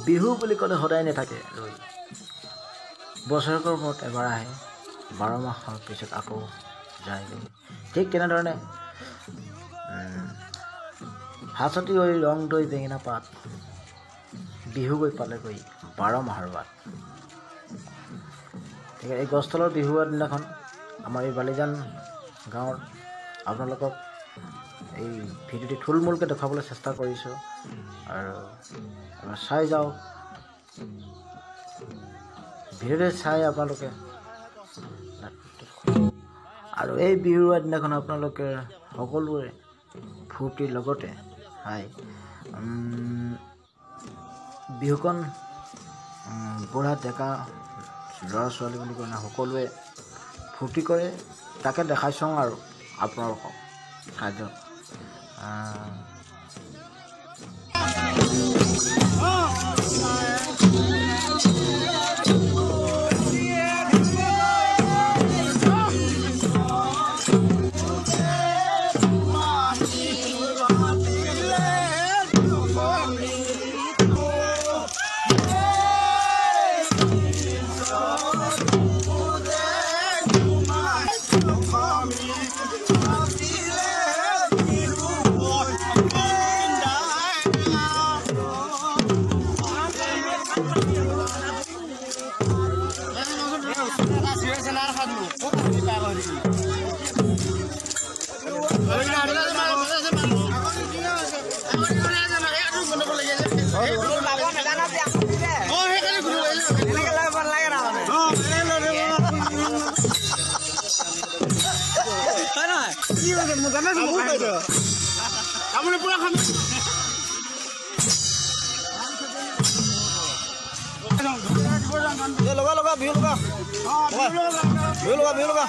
বিহু বুলি ক'লে সদায় নাথাকে ৰৈ, বছৰেকৰ মূৰত এবাৰ আহে, 12 মাহৰ পিছত আকৌ যায়গৈ। ঠিক তেনেধৰণে হাঁচতি হৈ ৰং দৈ বেঙেনা পাত, বিহু গৈ পালেগৈ 12 মাহৰ বাট। এই গছতলৰ বিহুৰ দিনাখন আমাৰ এই বালিজান গাঁৱত আপোনালোকক এই ভিডিঅ'টি থুলমূলকৈ দেখুৱাবলৈ চেষ্টা কৰিছোঁ আৰু চাই যাওক ভিডিঅ'টি চাই আপোনালোকে। আৰু এই বিহুৰ দিনাখন আপোনালোকে সকলোৰে ফূৰ্তিৰ লগতে হাই বিহুখন বুঢ়া ডেকা ল'ৰা ছোৱালী বুলি কয় সকলোৱে ফূৰ্তি কৰে, তাকে দেখাইছোঁ আৰু আপোনালোকক চাই যাওক। লগা লগা বিহু লগা বিহু লগা বিহু লগা।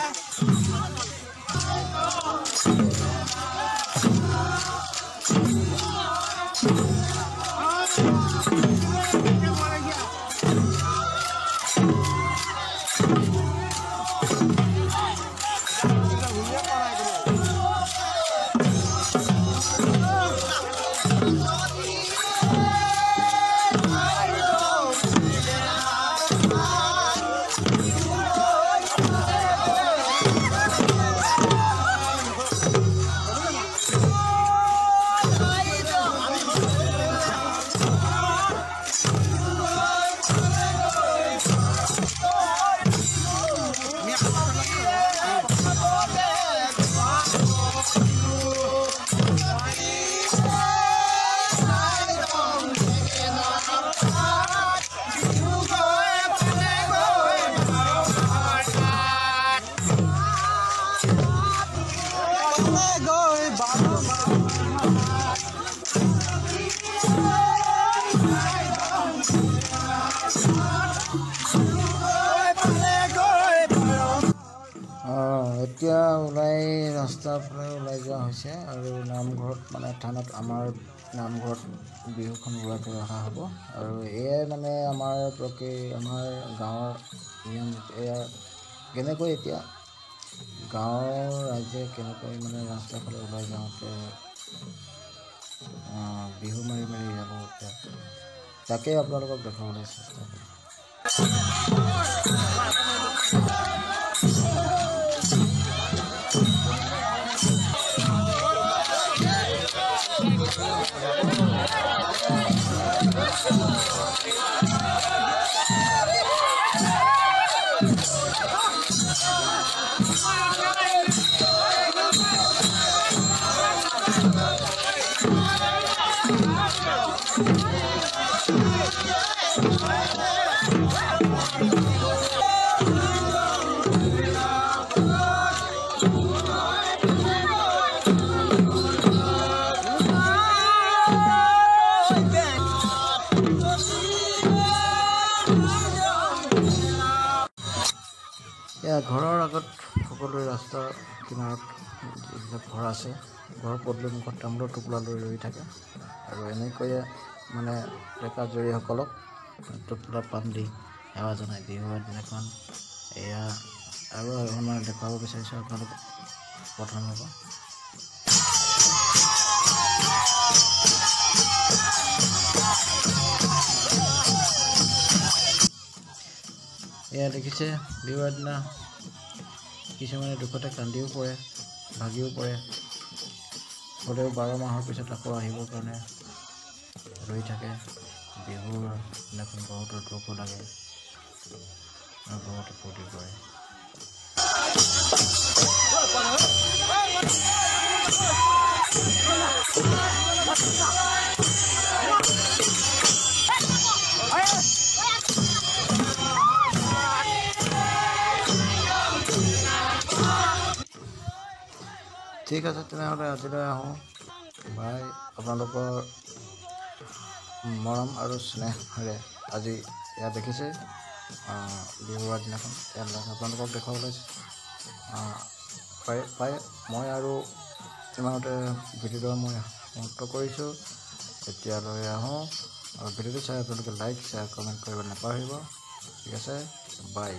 এতিয়া ওলাই ৰাস্তাৰ পৰা ওলাই যোৱা হৈছে আৰু নামঘৰত মানে থানত আমাৰ নামঘৰত বিহুখন উৰুৱাকৈ ৰখা হ'ব। আৰু এয়াই মানে আমাৰ আমাৰ গাঁৱৰ নিয়ম। এয়া কেনেকৈ এতিয়া গাঁৱৰ ৰাইজে কেনেকৈ মানে ৰাস্তাৰ ফালে ওলাই যাওঁতে বিহু মাৰি মাৰি যাব, এতিয়া তাকে আপোনালোকক দেখুৱাবলৈ চেষ্টা কৰিম। ঘৰৰ আগত সকলোৰে ৰাস্তাৰ কিনাৰত যিবিলাক ঘৰ আছে, ঘৰৰ পদূলিমুখত তামোলৰ টোপোলা লৈ ৰৈ থাকে আৰু এনেকৈয়ে মানে ডেকা জীয়ৰীসকলক টোপোলা পাণ দি সেৱা জনায় বিহুৰ দিনাখন। এয়া আৰু মানে দেখুৱাব বিচাৰিছোঁ আপোনালোকক প্ৰথমৰ পৰা। এয়া দেখিছে, বিহুৰ দিনা কিছুমানে দুখতে কান্দিও পৰে, ভাগিও পৰে। হ'লেও 12 মাহৰ পিছত আকৌ আহিবৰ কাৰণে ৰৈ থাকে। বিহুৰ দিনাখন বহুতো দুখো লাগে আৰু বহুতো ফূৰ্তি কৰে। ঠিক আছে, তেনেহ'লে আজিলৈ আহোঁ। বাই। আপোনালোকৰ মৰম আৰু স্নেহেৰে আজি এয়া দেখিছে বিহুৰ দিনাখন এয়া আপোনালোকক দেখুৱাবলৈ পাই মই আৰু ইমানতে ভিডিঅ'টো মই সমাপ্ত কৰিছোঁ। এতিয়ালৈ আহোঁ আৰু ভিডিঅ'টো চাই আপোনালোকে লাইক, শ্বেয়াৰ, কমেণ্ট কৰিব নাপাহৰিব। ঠিক আছে, বাই।